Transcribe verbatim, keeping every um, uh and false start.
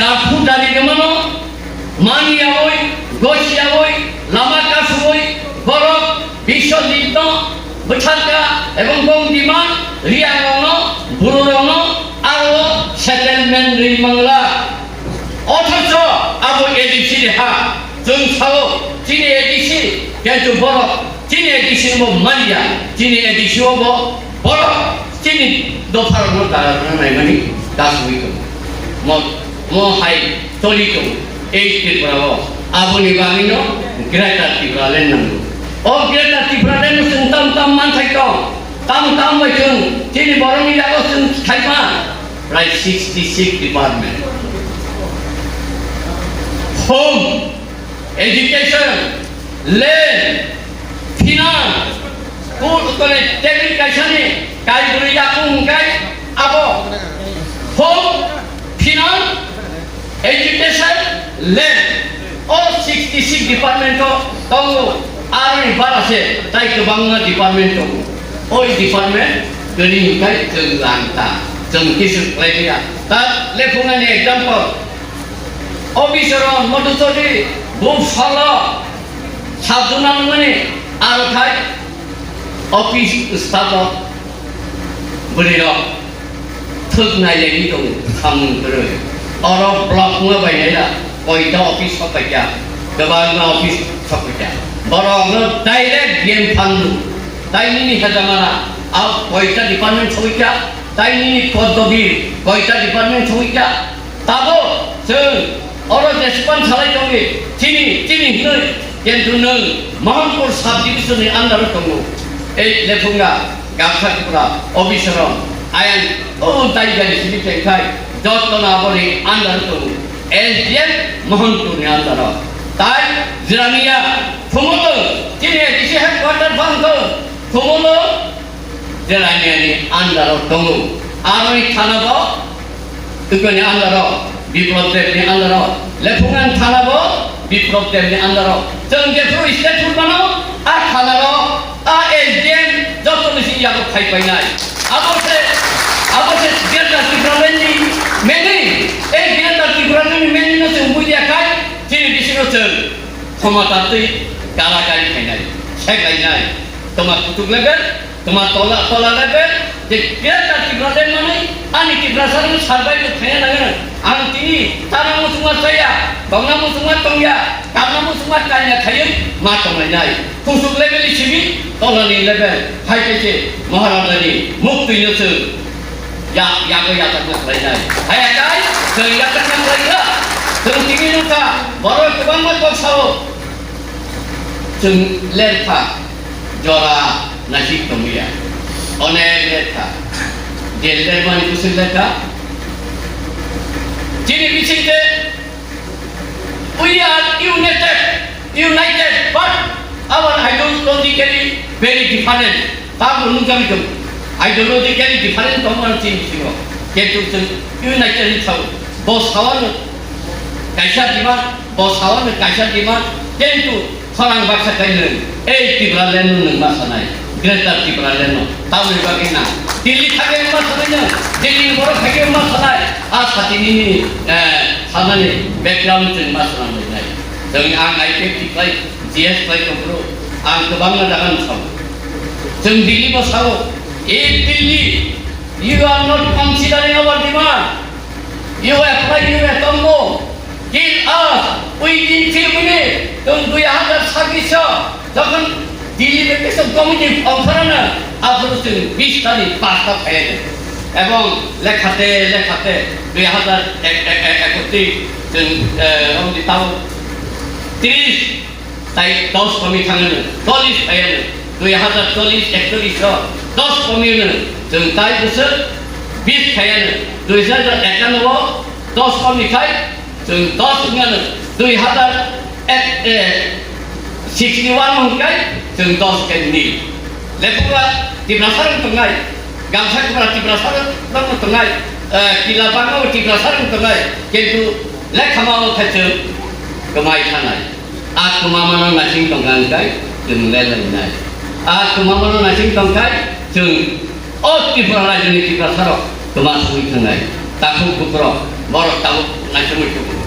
Takhuk dali rwmano maniyaui, gosiyaui, lama kasui borok Biswajitno bwthakha ebong bong demand Reangrokno, Bororokno aro settlement rwi mangla. Othocho abo A D C ni ha, chwng sao chini A D C, kintu borok chini A D C bo manya, chini A D C o bo borok chini dopharokno dara naimani kasugwi tongo. Mo, mo hai toli tongo. Ei Tripura o aboni bagwino Greater Tipraland nango. O Greater Tipraland no chwng tam tam manthai tong. Tam tam bai chwng chini borokni yago chwng khaima prai sixty six department. Home, education, land, finance, kul kole tebri kaisani kai bwrwi yakung hwnkhe abo home, finance, education, land, o sixty six department o tongo, aroni bara se tai kwbangma department tongo. Oi department kwrwi hwnkhe chwng langta, chwng kisu khlai liya. Ta lephunani example, Officer on Madhu Chaudhary, bo salo sabjuna mani aro thai office staff o bwrwi rok thwk nai legi tongo samung kwrwi. Oro block no bai nai da koita office sok paikya, kwbangma office sok paikya. Borok no direct game phandu. Tai nini hajamara a koita department sokya, tai nini poddobi koita department sokya. Tabo chwng oro jespan salai tongi, chini, chini hinwi, kintu nwng Mohanpur sub division ni under o tongo. Ei lephunga Gamsa Tripura officer o ayang o dai gari sini tengkhai, jotto na aboni under o tongo. S D M Mohanpur ni under o. Tai Jirania, Khumulu, chini A D C headquarter phang tongo. Khumulu, Jirania ni under o tongo. Aroni thana bo Tukuni andaro, Biplop Deb ni andaro, Lephungan thana bo, Biplop Deb ni andaro. Chwng jephru state hwnmano, a thana ro, a S D M, joto ni sing yago khai painai. Abo se, abo se Greater Tipraland ni meni, ei Greater Tipraland ni meni no chwng buiya khai, chini bisingo chwng khomota twi kara kari khainai, seklainai. Toma kutuk level, Toma tola, tola level, je Greater Tipraland manwi, ani Tiprasa rok survive khaina nangano. Ang tini tana muchungma chaya, tongna muchungma tongya, karna muchungma karya khaiwi ma tonglainai. Kusuk level ni simi, tola ni level, hai khe se Maharaja ni muktwi no chwng ya, yago yatakna khlainai. Hai akai, chwng yatakna khlaikha, chwng tini nukha, borok kwbangma kok sao. Chwng lerkha jora nasik tongya. Onek lerkha. Jel lermani kusuk lerkha. Chini bisingte we are united, united, but our ideologically very different. Tamo nukjagwi tongo. Ideologically different tongmani chini bisingo. Kintu chwng united wngwi thango. Bo sawano kaisa demand, bo sawano kaisa demand. Kintu khorang baksa khe nwng, ei Tipraland no nwng ma sanai. Greater Tipraland no. Tamoni bagwi na. Delhi thangwi ma sanai nwng. Delhi ni borok thangwi ma sanai. A sati nini, eh, sanani background chwng ma sanai nai. Chwng ang I P F T khlai, G S khlai tongphuru. Ang kwbangma jaga no sao. Chwng Delhi bo sao. Ei Delhi, you are not considering our demand. You apply, you atombo, kill us within few minutes. Chwng dui hazar sabbish o jokhon Delhi Vacation Committee ongkhorano aphuru chwng bish tani pass ta phaiya. Ebong lekhate lekhate dui hazar ek, ek, ek, ekotris chwng, eh, romdi tao tris Tai dos komi thangano, chollish phaiano, dui hazar chollish, ekchollish o dos komi ano, chwng tai bwswk bish phaiano, dui hazar ekano o dos komi khai chwng dos wngano, dui hazar ek, eh, sixty one hwnkhai chwng dos khe nil. Lekhokra Tiprasa rok tongnai, gamsa kwpra Tiprasa rok tongnai, eh, kila bangma Tiprasa rok tongnai, kintu lekhama o khai chwng kwmai thanai. A kwmamano naising tongkha hwnkhai chwng lelainai. A kwmamano naising tongkhai chwng o Tripura rajyoni Tiprasarok kwma sugwi thangnai. Takhuk bukrok, borok tabuk Naisingwi tongwi